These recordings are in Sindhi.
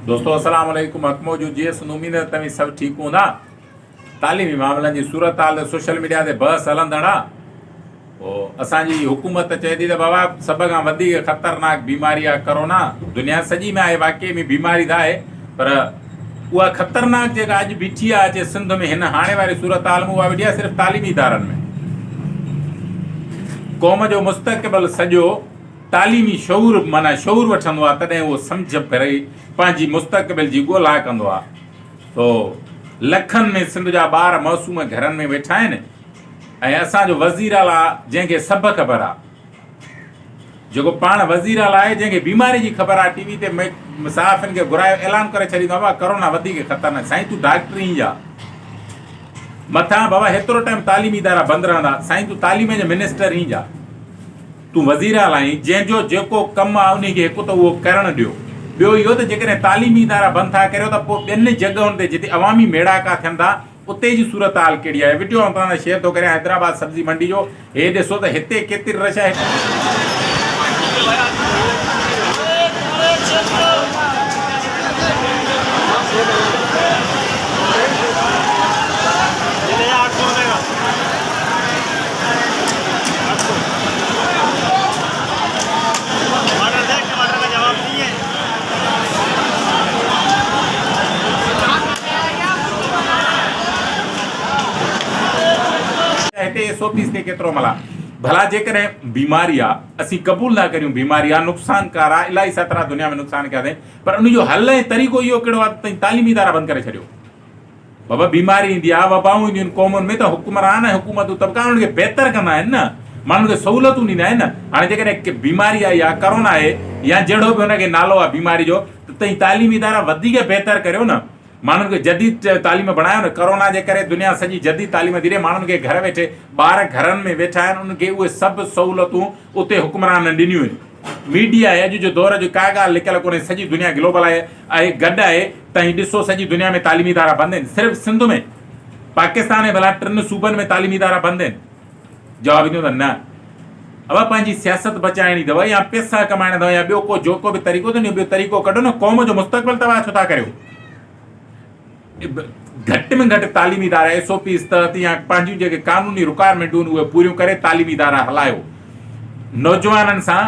دوستو السلام عليڪم حق موجود جي سنڌ اميد ته توهين سڀ ٺيڪ هوندا تعليمي معاملن جي صورتحال تي سوشل ميڊيا تي بحث هلندڙ آ او اسان جي حڪومت چئي ٿي ته بابا سڀ کان وڌيڪ خطرناڪ بيماري آ ڪرونا دنيا سڄي ۾ آهي واقعي ۾ بيماري ته آهي پر اها خطرناڪ جيڪا اڄ بيٺي آ اچي سنڌ ۾ هن هاڻي واري صورتحال ۾ اها ويٺي آ صرف تعليمي ادارن ۾ قوم جو مستقبل سڄو تعليمي شعور معنيٰ شعور وٺندو آهي تڏهن اهو سمجهه ڀري پنهنجي مستقبل جي ڳولها ڪندو آهي. سو لکن ۾ سنڌ جا ٻار معصوم گهرن ۾ ويٺا آهن ۽ اسان جو وزير اعليٰ جنهن کي سڀ خبر آهي جيڪو پاڻ وزير اعليٰ آهي جنهن کي بيماري جي خبر آهي ٽي وي تي صحافين کي گهرايو اعلان ڪري ڇڏيندو آهي بابا ڪرونا وڌيڪ خطرناڪ سائين تون ڊاڪٽر ئي جا مٿان بابا هيترو ٽائيم تعليمي ادارا بند رهندا سائين تون تعليم جي منسٽر ئي جا تون وزيراعليٰ آهين، جنهن جو جيڪو ڪم آهي انهي کي هڪ ته اهو ڪرڻ ڏيو، ٻيو اهو ته جيڪڏهن تعليمي ادارا بند ٿا ڪريو ته پوء ٻين جڳهن تي جتي عوامي ميڙاڪا ٿين ٿا اتي جي صورتحال ڪهڙي آهي؟ وڊيو آئون توهان سان شيئر ٿو ڪريان حيدرآباد سبزي منڊي جو، هي ڏسو ته هتي ڪيتري رش آهي. ٽماٽر ديک ٽماٽر کا جواب نهي هي. هتي ايس او پيز تي ڪيترو عمل آ ڀلا جيڪڏهن بيماري آ اسين قبول نه ڪريون بيماري آ نقصان ڪار آ الائي سترا دنيا ۾ نقصان ڪيا اٿئي پر ان جو حل ۽ طريقو اهو ڪهڙو آ ته تعليمي ادارا بند ڪري ڇڏيو بابا بيماري ايندي آهي، وبائون اينديون آهن قومن ۾ ته حڪمران ۽ حڪومتون طبقا انهن کي بهتر ڪندا آهن نه، ماڻهن کي سهولتون ڏيندا آهن نه. هاڻي جيڪڏهن بيماري آئي آهي، ڪرونا آهي يا جهڙو به هن کي نالو آهي بيماري جو ته تئين تعليمي ادارا وڌيڪ بهتر ڪريو نه، ماڻهن کي جديد تعليم بڻايو نه. ڪرونا جي ڪري دنيا سڄي جديد تعليم ٿي ڏي، ماڻهن کي گهر ويٺي ٻار گهرن ۾ ويٺا آهن انهن کي اهي سڀ سهولتون اتي حڪمرانن ڏنيون آهن. ميڊيا آهي اڄ جو دور جو ڪا ڳالهه لڪل ڪونهي سڄي دنيا گلوبل آهي آهي گڏ آهي تائين ڏسو سڄي دنيا ۾ تعليمي ادارا بند آهن صرف سنڌ ۾ پاڪستان ۾ ڀلا ٽن صوبن ۾ تعليمي ادارا بند آهن جواب ايندو ته نه ابا پنهنجي سياست بچائڻي اٿو يا پيسا ڪمائڻا اٿو يا ٻيو ڪو جوڪو به طريقو اٿو ٻيو طريقو ڪڍو نه قوم جو مستقبل تباهه ڇو ٿا ڪريو گهٽ ۾ گهٽ تعليمي ادارا ايس او پيز تحت يا پنهنجون جيڪي قانوني رڪوائرمينٽون آهن اهي پوريون ڪري تعليمي ادارا هلايو. نوجوانن سان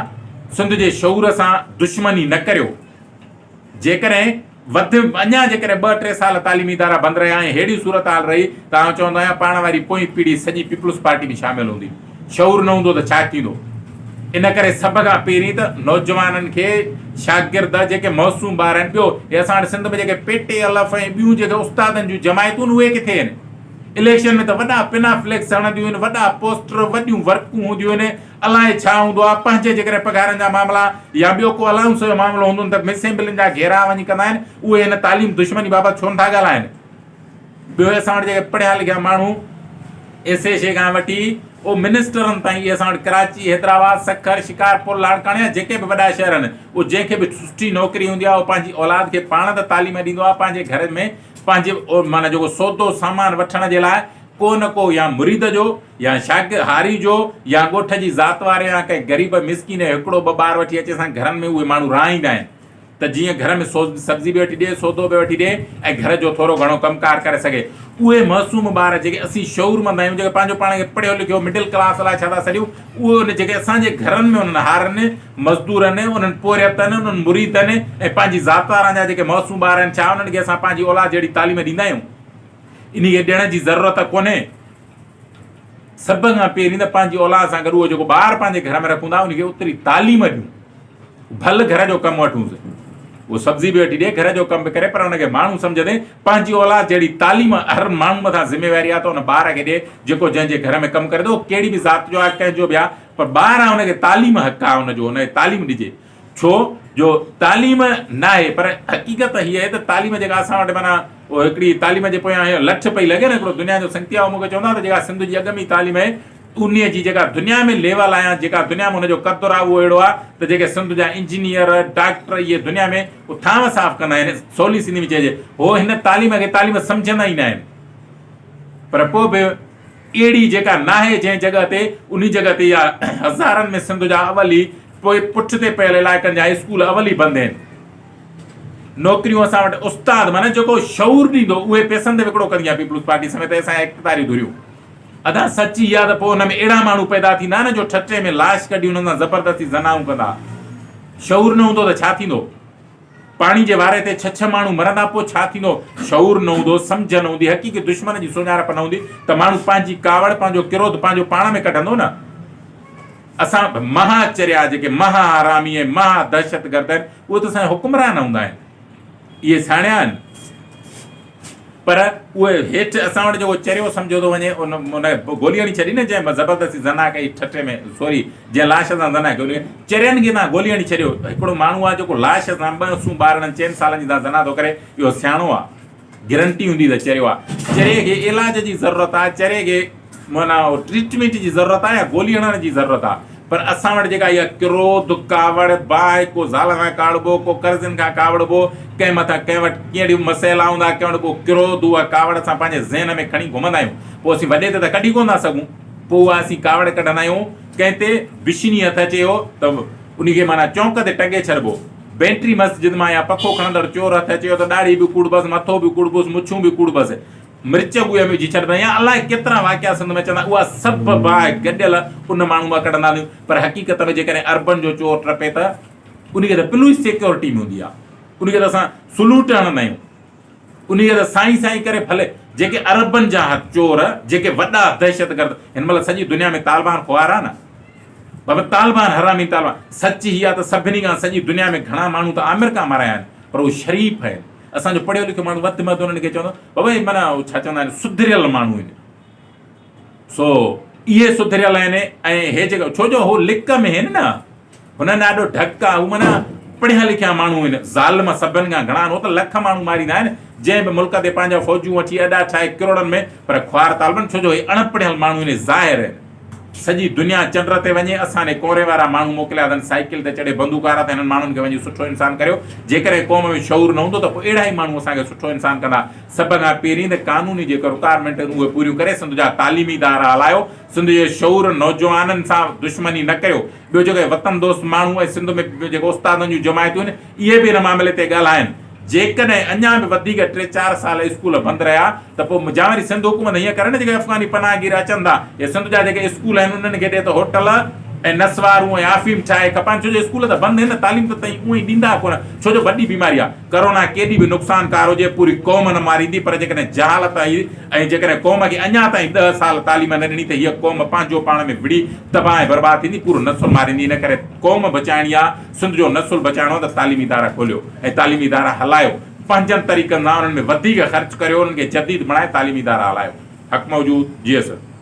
سنڌ جي شعور سان دشمني نه ڪريو. جيڪڏهن وڌ اڃا جيڪڏهن ٻه ٽي سال تعليمي ادارا بند رهيا ۽ ههڙي صورتحال رهي ته آئون چوندو آهيان پاڻ واري پوئين پيڙهي سڄي پيپلز پارٽي ۾ شامل هوندي. شعور نه هوندو ته ڇا ٿيندو؟ ان ڪري سڀ کان پهرين ته نوجوانن کي شاگرد جيڪي معصوم ٻار آهن ٻيو هي اسان وٽ سنڌ ۾ جيڪي پي ٽي الف ۽ ٻيون جيڪي استادن جون جماعتون آهن اهي ڪٿي آهن؟ اليڪشن ۾ ته وڏا پنا فليڪس هڻنديون آهن وڏا پوسٽر وڏيون ورڪون هونديون آهن الائي ڇا هوندو آهي پنهنجي جيڪڏهن پگهارن جا معاملا يا ٻيو ڪو الائونس جو معاملو هوندو ته اسيمبلين جا گهيرا وڃي ڪندا آهن اهي هن تعليم دشمني بابت ڇو نٿا ڳالهائن؟ ٻيو اسان وٽ جيڪي پڙهيا لکيا ماڻهو ايس ايڇ اي کان وٺي او منسٽرن تائين اهي اسان وٽ ڪراچي، حيدرآباد، سکر، شڪارپور، لاڙڪاڻي يا جيڪي به وڏا شهر آهن اهو جنهن کي به سٺي نوڪري هوندي آهي اهو پنهنجي اولاد کي پاڻ ته تعليم ڏيندو آهي پنهنجي گهر ۾ پنهنجي معنيٰ جيڪو سودو سامان وٺڻ جي لاء ڪو نه ڪو يا مريد جو يا شاگرد هاري جو يا ڳوٺ جي ذات واري يا ڪنهن غريب مسڪين جو هڪڙو ٻه ٻار وٺي اچي اسان گهرن ۾ اهي ماڻهو رهائيندا آهن ته جيئن گهر ۾ سبزي به وٺي ڏئي، سودو به وٺي ڏئي ۽ گهر جو ٿورو گهڻو ڪم ڪار ڪري سگهي. اهي معصوم ٻار جيڪي اسين شعورمند آهيون، جيڪي پنهنجو پاڻ کي پڙهيو لکيو مڊل ڪلاس الائي ڇا ٿا سڏيون، اهي ان جيڪي اسان جي گهرن ۾ انهن هارين، مزدورن، انهن پورهيتن، انهن مريدن ۽ پنهنجي ذات وارن جا جيڪي معصوم ٻار آهن، ڇا انهن کي اسان پنهنجي اولاد جهڙي تعليم ڏيندا آهيون؟ انهي کي ڏيڻ جي ضرورت ڪونهي. سڀ کان پهرين ته پنهنجي اولاد سان گڏ اهو جيڪو ٻار پنهنجي گهر ۾ رکون ٿا ان کي اوتري تعليم ڏيون. ڀل گهر جو ڪم وٺونس، اهو سبزي به وٺي ڏي، گهر جو ڪم به ڪري پر ان کي ماڻهو سمجهندي پنهنجي اولاد جهڙي تعليم هر ماڻهو مٿان ذميواري آهي ته ان ٻار کي ڏي جيڪو جنهن جي گهر ۾ ڪم ڪري ٿو اهو ڪهڙي به ذات جو آهي ڪنهن جو به آهي پر ٻار آهي ان کي تعليم حق آهي ان جو ان کي تعليم ڏجي ڇو جو تعليم ناهي پر حقيقت هي آهي ته تعليم جيڪا اسان وٽ معنيٰ اهو هڪڙي تعليم جي پويان هي لٺ پئي لڳي نه هڪڙو دنيا جو سنگتي آهي اهو مون کي چوندا ته جيڪا سنڌ جي اڳ ۾ تعليم آهي انهيء جي جيڪا دنيا ۾ ليول آهي يا جيڪا دنيا ۾ ان جو قدر آهي اهو اهڙو آهي ته جيڪي سنڌ جا انجنيئر، ڊاڪٽر اهي دنيا ۾ اهي ٿانو صاف ڪندا آهن سولي سنڌي ۾ چئجي هو هن تعليم کي تعليم سمجهندا ئي ناهن پر پوء به اهڙي جيڪا ناهي جنهن جڳهه تي انهي جڳهه تي اها هزارن ۾ سنڌ جا اول ئي پوء پٺتي پيل علائقن جا اسڪول اول ئي بند آهن. نوڪريون اسان وٽ استاد معنيٰ جيڪو شعور ڏيندو اهي پئسن تي وڪڙو ڪندي آهي پيپلز پارٽي سميت اسان جا اقتداري ڌريون. ادا سچ اها ته پوء ان ۾ اهڙا ماڻهو پيدا ٿيندا نه جو ٺٽي ۾ لاش ڪڍي انهن سان زبردستي زنائون ڪندا. شعور نه هوندو ته ڇا ٿيندو؟ پاڻي جي واري تي ڇهه ڇهه ماڻهو مرندا پوء ڇا ٿيندو؟ شعور نه هوندو، سمجهه نه هوندي، حقيقي دشمن جي سڃاڻپ نه هوندي ته ماڻهو پنهنجي ڪاوڙ، پنهنجو ڪروڌ پنهنجو پاڻ ۾ ڪڍندو نه. اسان مها چريا جيڪي مها حرامي ۽ مها دهشتگرد آهن اهي ته اسان جا حڪمران هوندا آهن. اهي ساڻيا آهن. پر اهي هيٺ اسان وٽ جيڪو چريو سمجهيو ٿو وڃي ان ان گولي هڻي ڇڏي نه جنهن زبردستي زنا ڪئي ٺٽي ۾ سوري جنهن لاش سان زنا ڪئي ان کي چرين کي تان گولي هڻي ڇڏيو هڪڙو ماڻهو آهي جيڪو لاش سان ٻه سون ٻارڙن چئن سالن جي سان زنا ٿو ڪري اهو سياڻو آهي گرنٽي هوندي ته چريو آهي چري کي علاج جي ضرورت آهي چري کي معنيٰ ٽريٽمينٽ جي ضرورت آهي يا گولي هڻڻ جي ضرورت آهي پر اسان وٽ جيڪا اها ڪروڌ، ڪاوڙ، باهه، ڪو زال کان ڪاوڙبو، ڪو قرضين کان ڪاوڙبو، ڪنهن مٿان ڪنهن وٽ ڪهڙيون مسئلا هوندا، ڪنهن وٽ ڪو ڪروڌ، اها ڪاوڙ اسان پنهنجي ذهن ۾ کڻي گهمندا آهيون، پوء اسين وڏي تي ته ڪڍي ڪونه ٿا سگهون، پوء اها اسين ڪاوڙ ڪڍندا آهيون ڪنهن تي، بشني هٿ اچي ويو ته انهي کي معنيٰ چونڪ تي ٽنگي ڇڏبو، بينٽري مسجد مان يا پکو کڻندڙ چور هٿ اچي ويو ته ڏاڙهي به ڪوڙبس، مٿو به ڪوڙبس، مڇون به ڪوڙبس. مرچ ڳوهه ۾ وجهي ڇڏبا يا الائي ڪيترا واقعا سنڌ ۾ اچندا اها سڀ باهه گڏيل ان ماڻهو مان ڪڍندا آهيون پر حقيقت ۾ جيڪڏهن اربن جو چور ٽپي ته ان کي ته پوليس سيڪيورٽي ۾ هوندي آهي ان کي ته اسان سلوٽ هڻندا آهيون ان کي ته سائين سائين ڪري ڀلي جيڪي اربن جا چور جيڪي وڏا دهشتگرد هن مهل سڄي دنيا ۾ طالبان خوار آهي نه بابا طالبان حرامي طالبان سچ هي آهي ته سڀني کان سڄي دنيا ۾ گهڻا ماڻهو ته آمريڪا مارايا آهن پر اهي شريف آهن اسان جو پڙهيو لکيو ماڻهو وڌ ۾ وڌ انهن کي چوندو بابا هي معنيٰ ڇا چوندا آهن سڌريل ماڻهو آهن سو اهي سڌريل آهن ۽ هي جيڪا ڇو جو هو لڪ ۾ آهن نه هنن آڏو ڍڪ آهي هو معنيٰ پڙهيا لکيا ماڻهو آهن ظالم سڀن کان گهڻا آهن هو ته لک ماڻهو ماريندا آهن جنهن به ملڪ تي پنهنجا فوجون وٺي اڏا ٺاهي ڪروڙن ۾ پر خوار طالبن ڇو جو هي اڻ پڙهيل ماڻهو آهن ظاهر آهن سڄي دنيا چنڊ تي وڃي، اسان ڏي ڪوري وارا ماڻهو موڪليا اٿن، سائيڪل تي چڙهي بندوق وارا ته هنن ماڻهن کي وڃي سٺو انسان ڪريو، جيڪڏهن قوم ۾ شعور نه هوندو ته پوء اهڙا ئي ماڻهو اسان کي سٺو انسان ڪندا، سڀ کان پهرين ته قانوني جيڪي رڪوائرمينٽ آهن اهي پوريون ڪري سنڌ جا تعليمي ادارا هلايو، سنڌ جي شعور نوجوانن سان دشمني نه ڪريو، ٻيو جيڪي وطن دوست ماڻهو ۽ سنڌ ۾ جيڪي استادن جون جماعتون آهن اهي به ان معاملي تي ڳالهائن. جيڪڏهن اڃا به وڌيڪ ٽي چار سال اسڪول بند رهيا ته پوء جا وري سنڌ حڪومت هيئن ڪري نه جيڪي افغاني پناهگير اچن ٿا يا سنڌ جا جيڪي اسڪول آهن انهن کي ڏي ته هوٽل ۽ نسوارون ۽ آفيم ٺاهي کپائن ڇو جو اسڪول ته بند آهن نه تعليم ته تائين اونئي ڏيندا ڪونه ڇو جو وڏي بيماري آهي ڪرونا ڪيڏي به نقصانڪار هجي پوري قوم نه ماريندي پر جيڪڏهن جهالت آئي ۽ جيڪڏهن قوم کي اڃا تائين ڏهه سال تعليم نه ڏني ته هيء قوم پنهنجو پاڻ ۾ وڙهي تباهه ۽ برباد ٿيندي پورو نسل ماريندي ان ڪري قوم بچائڻي آهي سنڌ جو نسل بچائڻو آهي ته تعليمي ادارا کوليو ۽ تعليمي ادارا هلايو، پنهنجن طريقن سان انهن ۾ وڌيڪ خرچ ڪريو، انهن کي جديد بڻائي تعليمي ادارا هلايو. حق موجود، جيئي سنڌ.